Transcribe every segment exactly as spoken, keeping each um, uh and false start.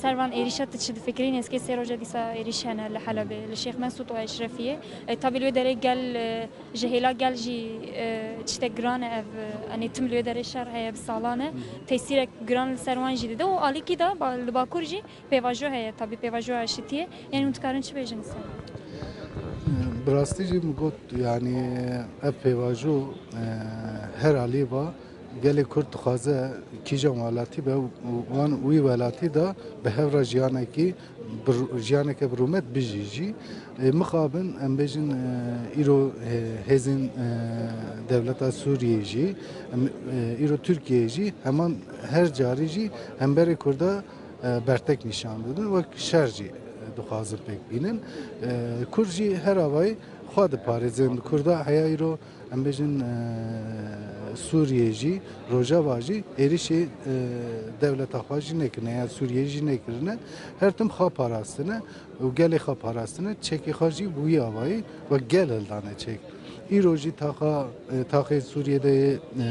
Servan êrîşa tu çi difikirî? Nêzkê sê roja dîsa êrîş hene li Helebê, li Şêx Mesûd û Eşrefiyê. E, tabî li wê derê gel, e, ji hêla gel jî, e, tiştek giran e ev, e, enê tim li wê derê şer heye bi salan e. Tesîrek giran li ser wan jî dide û alîkî de ba-, li Bakur jî pêvajo heye, tabî pêvajoya aşitiyê. Yanî hûn dikarin çi bêjin li ser? Bi rastî jî min got, yanî ev pêvajo, e, her alî va gelê Kurd dixwaze kîjan welatî be û wan wî welatî de bi hev re jiyanekî, bi rû-, jiyaneke bi rûmet bijî jî. E, mixabin em bêjin, e, îro, e, hêzên, e, dewleta Sûriyê jî, em, e, îro Tirkiyeyê jî heman her carî jî hemberê Kurda, e, bertek nîşan didin, wek şer jî, e, dixwazin pêk bînin. E, Kurd jî her avayî xwe diparêzin. Kurda heya îro em bêjin, e, Sûriyê jî, Rojava jî êrişê, e, dewleta xwe jî nekirine, ya Sûriyê jî nekirine. Her tim xwe parastine û gelê xwe parastine. Çekê xwe jî bi wî avayî wek gel hildane çek. Îro jî taxa, e, taxê Sûriyê de yê, e,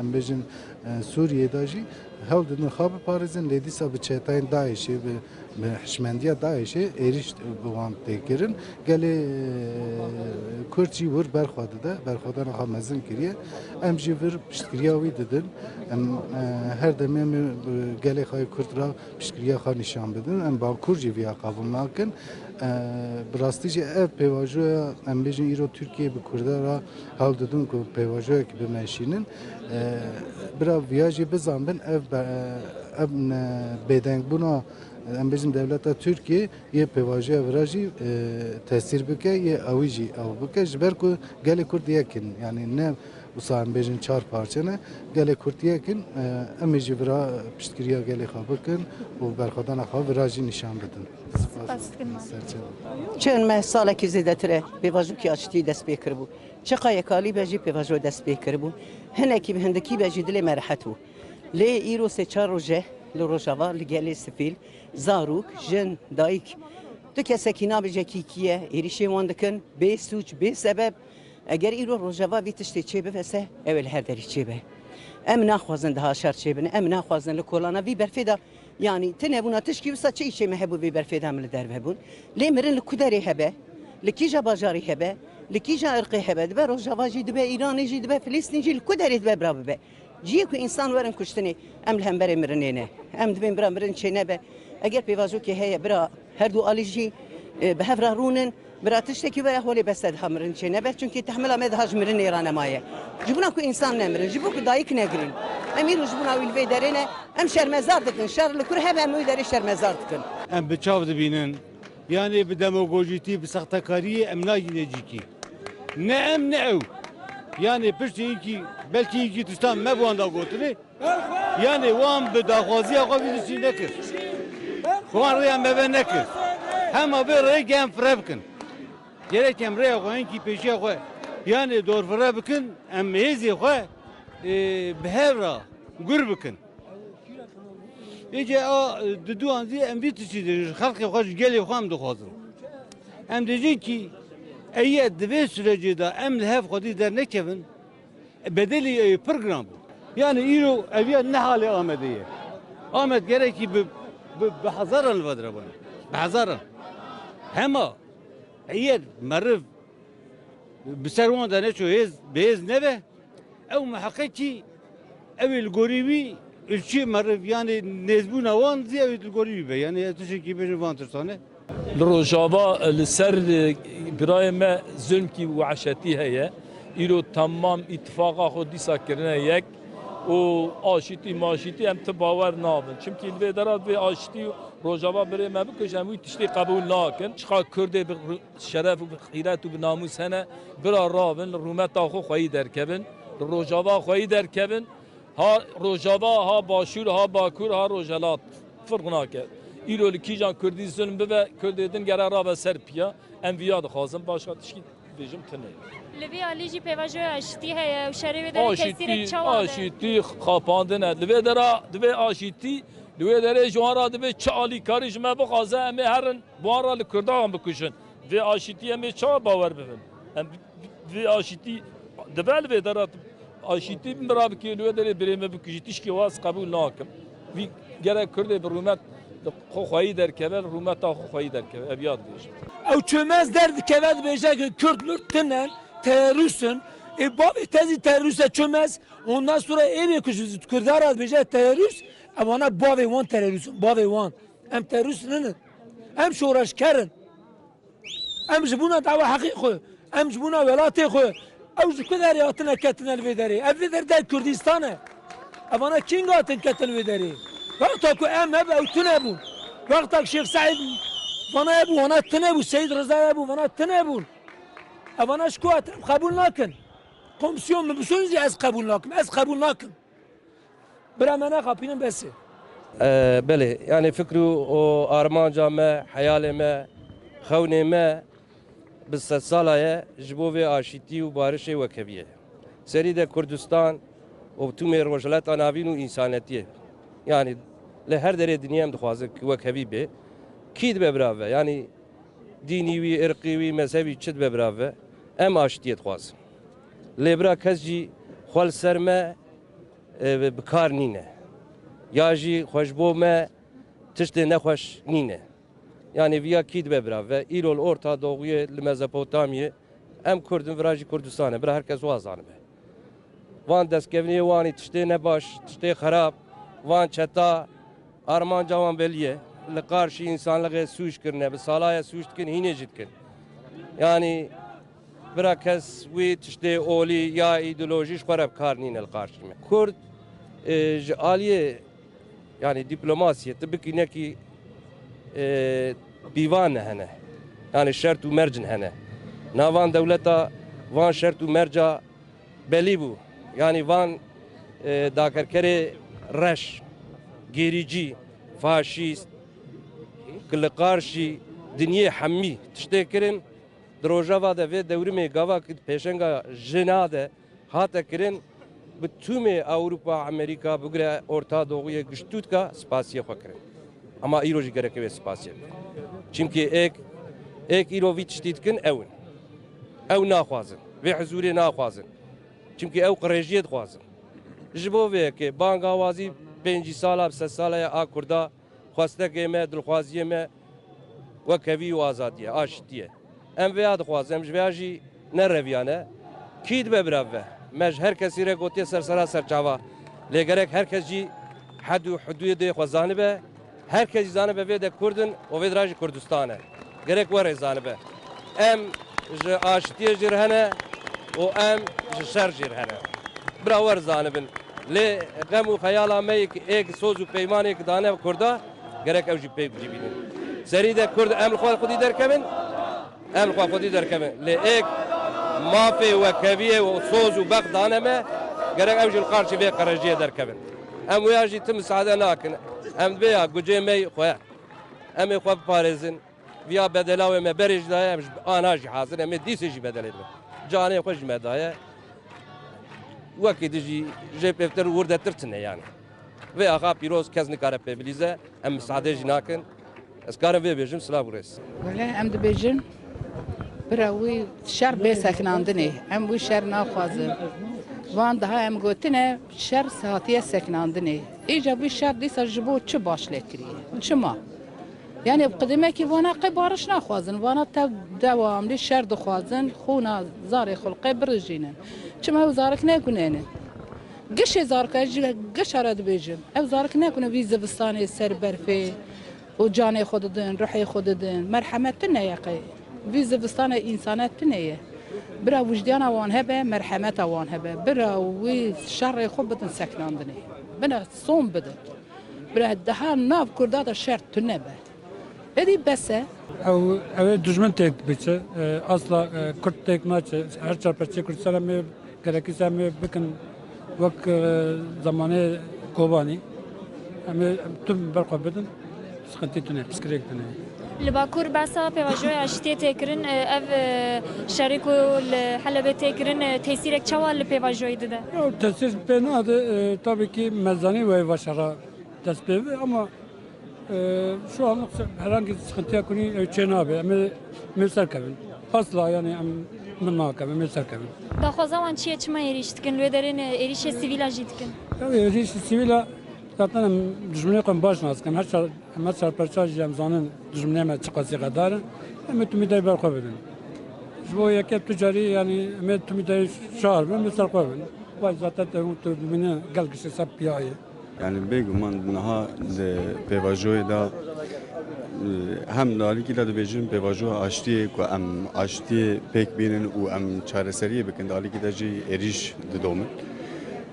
em bêjin, e, Sûriyê de jî hewl didin xwe biparêzin, lê dîsa bi çeteyên DAIŞê, bi, bi hişmendiya DAIŞê êrîş bi wan tê kirin. Gelê, e, Kurd jî wir berxwe dide, berxwedana xwe mezin kiriye. Em jî vir piştgiriya wî didin. Em, e, her demê em, e, gelê xwe yê Kurd re piştgiriya xwe nîşan bidin. Em Bakur jî viya qebûl nakin. E, bi rastî jî ev pêvajoya, em bêjin, îro Tirkiye bi Kurda re hewl didin ku pêvajoyekî bimeşînin. E, bira viya jî bizanbin, ev be-, ev ne-, bêdengbûna, em bêjin, dewleta Tirkiye yê pêvajoya vira jî, e, tesîr bike, yê ewî jî ew bike. Ji ber ku gelê Kurd yek in, yanî ne wisa em bêjin çar parçe ne, gelê Kurd yek in, e, em ê jî vira piştgiriya gelê xwe bikin û berxwedana xwe vira jî nîşan bidin. Spas dikim, Serçe. Çend meh, salekî zêdetir e pêvajokî aşitî dest pê kiribû. Çiqa yekalî be jî pêvajo dest pê kiribû. Hinekî bi hindikî be jî dilê me rehet bû. Lê îro sê çar roj e li Rojava, li gelê sifîl, zarok, jin, dayik, tu kesekî nabêje kî kî ye, êrîşê wan dikin, bê sûc, bê sebeb. Eger îro Rojava vî tiştê çêbibe se, ew ê li her derî çêbe. Em naxwazin daha şer çêbin, em naxwazin li kolana vî berfê de, yanî, ti nebûna tişkî wisa çi îşê me hebû vê berfê de em li derve bûn. Lê mirin li ku derê hebe, li kîja bajarî hebe, li kîja irqê hebe, dibe Rojava jî, dibe Îranê jî, dibe Filistîn jî, li ku derê dibe bira bibe. Cihê ku însan werin kuştinê, em li hemberê mirinê ne. Em dibên bira mirin çênebe. Eger pêvazokê heye, bira her du alî jî, e, bi hev re rûnin, bira tiştekî were holê bes e, daha mirin çênebe. Çunkî tehmila me daha ji mirinê re nemaye. Ji bona ku însan nemirin, ji bo ku dayik negirîn. Em îro ji bona wî li vê derê ne, em şermezar dikin. Şer li kur hebe, em wî derê şermezar dikin. Em bi çav dibînin. Yanê bi demagojîtî, bi sextekariyê em nayîne cîkî. Ne em ne ew. Yanê piştî yekî, belkî yekî tiştan me bi wan da gotinê. Yanê wan bi daxwaziya xwe vî tiştî nekir. Wan rêya me ve nekir. Hema vê rêyê em fire bikin. Gerek em rêya xwe hinkî pêşiya xwe, yanê dorfire bikin, em hêzê xwe, e, bi hev re gur bikin. Êce a, e, diduan zî em vî tiştî dibêjin, ji xelkê xwe, ji gelê xwe em dixwazin. Em dibêjin kî, eye di vê sürecê de em li hev xwedî dernekevin, bedelî ê pir giran bû. Yanî îro eviya ne halê Amedê ye. Amed gerekî bi, bi, bi hezaran li ve direvane. Bi hezaran. Hema eyer meriv bi ser wan de neço hêz, bi hêz nebe, ew miheqekî ew ê li gorî wî ilçî meriv, yanî nêzbûna wan zî ew ê li gorî wî be. Yanî ez tiştekî bêjim van tirsane. Li Rojava li ser, e, birayê me zulmkî û eşetî heye. Îro temam îtifaqa xwe dîsa kirine yek û aşitî maşitî em ti bawer nabin. Çimkî li vê dera divê aşitî û Rojava birê me bikuje, em wî tiştê qebûl nakin. Çiqa Kurdê bi ru-, şeref û bi xîret û bi namûs hene, bira ravin, li rûmeta xwe xweyî derkevin, li Rojava xweyî derkevin. Ha Rojava, ha Başûr, ha Bakur, ha Rojhelat firq nake. Îro li kîjan Kurdî zulm bibe, Kurdê din gere rabe ser piya. Em viya dixwazin, başqa tişkî bêjim tune. Li vî alî jî pêvajoya aşitî heye û şerê wê derê tesîrek çawa be? Aşitî xapandin e. Li vê dera, divê aşitî, li wê derê ji wan re divê çi alîkarî ji me bixwaze, em ê herin bi wan re li Kurdan bikujin. Vê aşitî em ê çawa bawer bibin? Em vê aşitî dibe li vê dera aşitî min rabikê li wê derê birê me bikujî, tişkî waz qebûl nakim. Vî gerek Kurdê bi rûmet Xwe xweyî derkeve, li rûmeta xwe xweyî derkeve. Ev ya dibêje. Ew çömez derdikeve dibêje ki Kurd Murd tinen, terorîst in. Ê bavê te zî terorîst e çömez. Ondan sonra ê bê ku ji Kurdan re dibêje terorîst, evana bavê wan terorîst in, bavê wan. Em terorîst ninin. Em şoreşker in. Em ji bona dawa heqê xwe, em ji bona welatê xwe, ew ji ku derê hatine ketine li vê derê? Ev vê der der Kurdistan e. Evana kîng hatin ketin vê derê? Wexta ku em hebe ew tune bûn. Wexta ku Şêx Seîd vana hebû, vana tune bû, Seyîd Riza hebû, vana tune bûn. Evana ji ku hatin em qebûl nakin. Komsiyon min bisoyî zî ez qebûl nakim. Ez qebûl nakim. Bira me nexapînin bes e. E, belê, yani fikr û armanca me, heyalê me, xewnê me bi sedsala ye ji bo vê aşîtî û barişê wekeviyê. Serî de Kurdistan û tûmê Rojhilata Navîn û însanetiyê. Yani li her derê dinyê em dixwazin ki wekevî bê. Kî dibe bira ve? Yani dînî wî, irqî wî, mezhebî çi dibe bira ve? Em aşîtiyê dixwazin. Lê bira kes jî xwe li ser me e, bi kar nîne. Ya jî xwe ji bo me tiştê nexweş nîne. Yanî viya kî dibe bira ve? Îro li Orta Doğuyê, li Mezopotamyê, em Kurd in, vira jî Kurdistan e. Bira her kes wa zanibe. Van destkeviniyê wanî tiştê nebaş, tiştê xerab, van çeta, armanca wan belî ye. Li qarşî însanlixê sûc kirine, bi sala ye sûc dikin, hînê jî dikin. Yanî bira kes wî tiştê olî ya îdeolojî ji xwe re bi kar nîne li qarşî me. Kurd, e, ji aliyê, yanî dîplomasiyê, tu bikî nekî, e, pîvan hene. Yanî şert û mercin hene. Navan dewleta van şert û merca belî bû. Yanî van, e, dakerkerê reş, gerîcî, faşîst, ki li qarşî dinyê hemî tiştê kirin, di rojeva de vê dewrimê gava ki pêşenga jina de hate kirin, bi tûmê Ewropa, Amerîka, bigire Orta Doğuyê giştû dika spasiyê xwe kirin. Ama îro jî gerek wê spasiyê bikin. Çimkî êk, êk îro vî tiştî dikin ew in. Ew naxwazin. Vê hizûrê naxwazin. Çimkî ew qirêjiyê dixwazin. Ji bo vê yekê bangawazî pêncî sala, bi sed sala ye a Kurda xwestekê me, dilxwaziyê me wekevî û azadî ye, aştî ye. Em vêya dixwazin, em ji vêya jî ne reviyane. Kî dibe bira ve? Me ji her kesî re gotiye ser sera ser çava. Lê gerek her kes jî hed û hudûdê xwe zanibe. Her kes jî zanibe vê de Kurd in û vê de jî Kurdistan e. Gerek were zanibe. Em ji aştiyê jî re hene û em ji şer jî re hene. Bira wer zanibin. Lê xem û xeyala me yek êk soz û peymanêk dane Kurda, gerek ew jî pê cî bînin. Serî de Kurd em li xwe xwedî derkevin, em li xwe xwedî derkevin. Lê êk mafê wekeviyê û soz û beq dane me, gerek ew jî li qarşî vê qerejiyê derkevin. Em wêya jî tim misade nakin. Em vêya gucê me yê xwe. Em ê xwe biparêzin. Viya bedela wê me berê jî daye, em ji ana jî hazir, em ê dîsê jî bedelê dibin. Canê xwe jî me daye. Wekî di jî jê pêvtir û wirdetir tune yani. Vê axa pîroz kes nikare pê bilîze, em misade jî nakin. Ez karim vê bêjim, silav û rêz. Wele em dibêjin, bira wî şer bê sekinandinê. Em wî şer naxwazin. Van daha em gotine, şer hatiye sekinandinê. Îca wî şer dîsa ji bo çi baş lê kiriye? Çima? Yani bi qidimekî vana qey bariş naxwazin. Vana tev dewamlî şer dixwazin, xûna zarê xwe li qey birijînin. Çima ew zarik negunenin? Gişê zarika, ji gişa re dibêjim. Ew zarik nekune vî zivistanê ser berfê û canê xwe didin, ruhê xwe didin. Merhemet tune ye qey. Vî zivistanê însanet tune ye. Bira wijdiyana wan hebe, merhemeta wan hebe. Bira wî şerê xwe bidin sekinandinê. Bine son bidin. Bira daha nav Kurda de şer tune be. Êdî bes e. Ew, ew ê dijmin têk biçe. E, asla, e, Kurd têk naçe. Her çar perçê Kurdistan em ê gerekî em ê bikin wek, e, zamanê Kobanî. Em ê tim ber xwe bidin. Sıkıntı tune, piskirêk tune. Li Bakur behsa pêvajoya aştiyê tê kirin. E, ev, e, şerê ku li Helebê tê kirin, e, tesîrek çawa li pêvajoyê dide? Ya tesîr pê nade, e, tabii ki mezanî wê vaşara dest pê ve ama Ee, şu anlık herhangi sıkıntıya kuni, e, çê nabe. Em ê, em ê ser kevin. Asla yani em, min nakem, em ê ser kevin. Daxwaza wan çi ye, çima êrîş dikin? Li wê derê ne êrîşê sivîla jî dikin? Ya êrîşê sivîla Zaten em dijminê xwe baş nas dikin. Her çar, em her çar perça jî em zanin dijminê me çiqasî xedar in. Em ê tumî dey ber xwe bidin. Ji bo yeke tu carî, yanî em ê tumî dey şar bin, em ê ser xwe bin. Vay zaten te tu dibîne gel giştî ser piya ye. Yani bêguman niha di pêvajoyê de, e, hem di alîkî de dibêjin pêvajoya aştiyê ku em aştiyê pêk bînin û em çareseriyê bikin, di alîkî de jî êrîş didomin.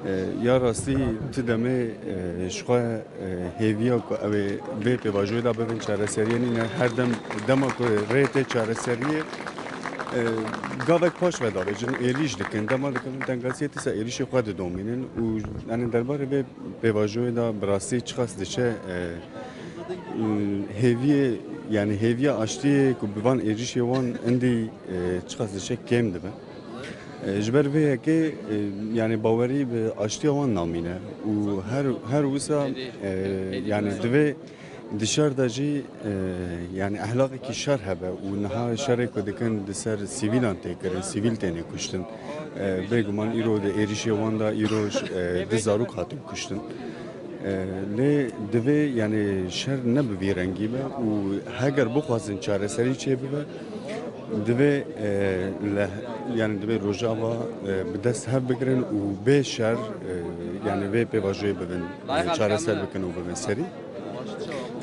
E, ya rastî ti demê, e, ji xwe, e, hêviya ku ew ê vê pêvajoyê de bibin çareseriyê nîne. Her dem, dema ku rê tê çareseriyê, e, gavek paş ve davêjin, êrîş dikin. Dema dikin tengasiyê dîsa êrîşê xwe didomînin û, yani, derbarê vê pêvajoyê de bi rastî çiqas diçe, e, hêviyê, yani hêviya aştiyê ku bi van êrîşê wan indî, e, çiqas diçe kêm dibe. E, ji ber vê yekê, e, yani bawerî bi aştiya wan namîne û her, her wisa, e, yani divê di şer de jî, e, yani ehlaqekî şer hebe û niha şerê ku dikin di ser sivîlan tê kirin, sivîl têne kuştin. E, bêguman îro di êrîşê wan de îro, e, du zarok hatin kuştin. E, lê divê, yani, şer ne bi vî rengî be û heger bixwazin çareserî çêbibe, divê, e, le, yani, divê Rojava, e, bi dest hev bigirin û bê şer, e, yani, vê pêvajoyê bibin, e, çareser bikin û bibin serî.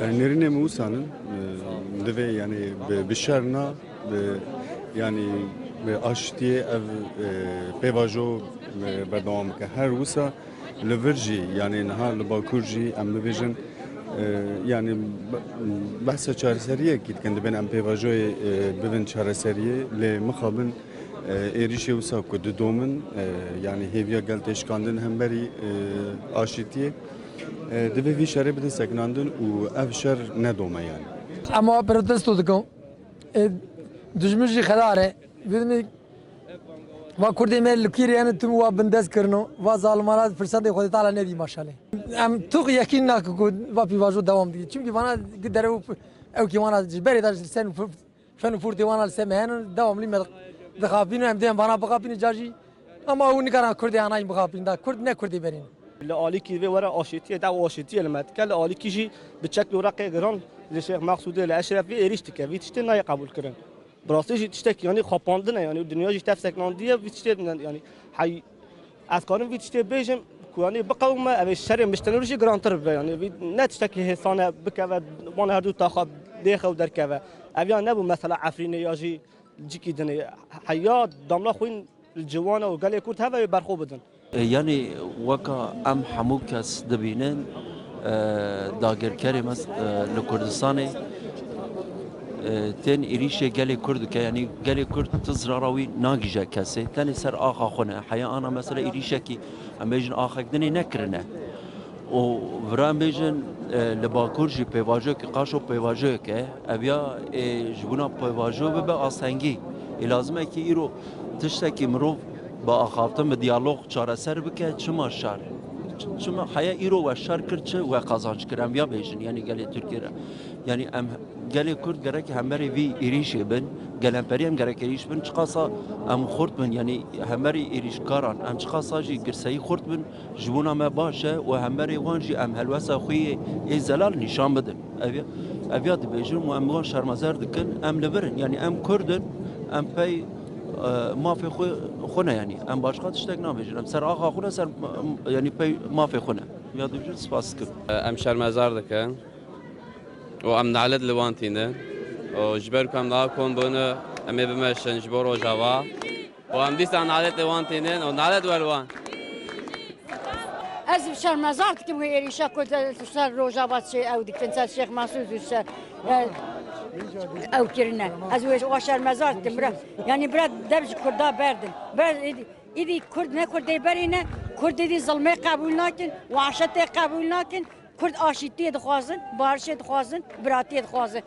E, nêrînê min wisa nin, e, divê, yani, bi, bi şer na, bi, yani, bi aştiyê ev, e, pêvajo, e, berdewam bike. Her wisa Li vir jî, yanî niha li Bakur jî em bibêjin, e, yanî be-, behsa çareseriyekî dikin, dibên em pêvajoyê, e, bibin çareseriyê, lê mixabin, e, êrîşê wisa ku didomin, e, yanî hêviya gel tê şikandin hemberî, e, aşîtiyê, e, divê vî şerê bidin sekinandin û ev şer nedome yanî. Em wa protesto dikin. Ê, dijmin jî xedar e. Bidinê va Kurdê me li kîrê hene tim wa bindest kirino. Va zalimana firsetê Xwedê Teala nedî maşalê. Em tûq yekîn nakin ku va pîvajo dewam dike. Çimkî vana gi derew ew kî vana ji berê de ji sen fen û fûrtê wana li ser me hene dewamlî me dixapînin. Em dê em vana bixapînin ca jî. Ama ew nikarin Kurdê anayî bixapînin da. Kurd ne Kurdê berî ne. Li alîkî vê were aşêtiyê, dawa aşêtiyê li me dike, li alîkî jî bi çek û reqê giran li Şêx Meqsûdê, li Eşref vê êrîş dike. Vî tiştê nayê qebûl kirin. Bi rastî jî tiştek, yanî, xapandin e, yanî, dinya jî tev sekinandiye, vî tiştê, yanî, hey, ez karim vî tiştê bêjim ku, yanî, biqewime, ev ê şerê miştenûr jî girantir bibe, yanî, vî ne tiştekî hêsan e, bikeve, wan her du taxa lêxe û derkeve. Ev ya nebû mesela Efrînê ya jî cîkî dinê. Heya damla xwîn li ciwana û gelê Kurd heve wê berxwe bidin. E, yanî weka em hemû kes dibînin, e, dagirkerê me, e, li Kurdistanê, e, tên êrîşê gelê Kurd dike, yanî gelê Kurd ti zirara wî nagîje kesê, tenê ser axa xwe ne. Heya ana mesela êrîşekî, em bêjin axek dinê nekirine. Û vira em bêjin, e, li Bakur jî pêvajoyekê, qaşo pêvajoyek e. Ev ya, e, ji bona pêvajo bibe astengî. Ê lazim e ki îro tiştekî mirov bi axaftin, bi diyalog çareser bike. Çima şer? Ç-, çima heya îro we şer kir, çi we qazanç kir? Em ya bêjin, yanî gelê Tirkiyê re. Yanî em gelê Kurd gerek hemberê vî êrîşê bin, gelemperî em gerek êrîş bin. Çiqasa em xurt bin, yanî hemberî êrîşkaran, em çiqasa jî girseyî xurt bin, ji bona me baş e û hemberê wan jî em helwesta xwe yê ê zelal nîşan bidin. Ev ya, ev ya dibêjin û em wan şermezer dikin, em li vir in. Yanî em Kurd in, em pey, e, mafê xwe, xwe ne yanî. Em başqa tiştek nabêjin. Em ser axa xwe ne, ser, yanî pey mafê xwe ne. Ya dibêjin, spas dikim. Em şermezar dikin û em nalet li wan tînin. Û ji ber ku em niha kom bûne, em ê bimeşin ji bo Rojava. Û em dîsa nalet li wan tînin û nalet we li wan. Ez şermezar dikim wê êrîşa ku ser Rojava çê ew dikin, ser Şêx Mesûd û ser, e, ew kirine. Ez wê wa şermezar dikim, bira. Yanî bira dev ji Kurda berdin. Bira êdî, êdî Kurd ne Kurdê berî ne, Kurd êdî zilmê qebûl nakin, weşetê qebûl nakin. Kurd aşîtiyê dixwazin, barişê dixwazin, biratiyê dixwazin.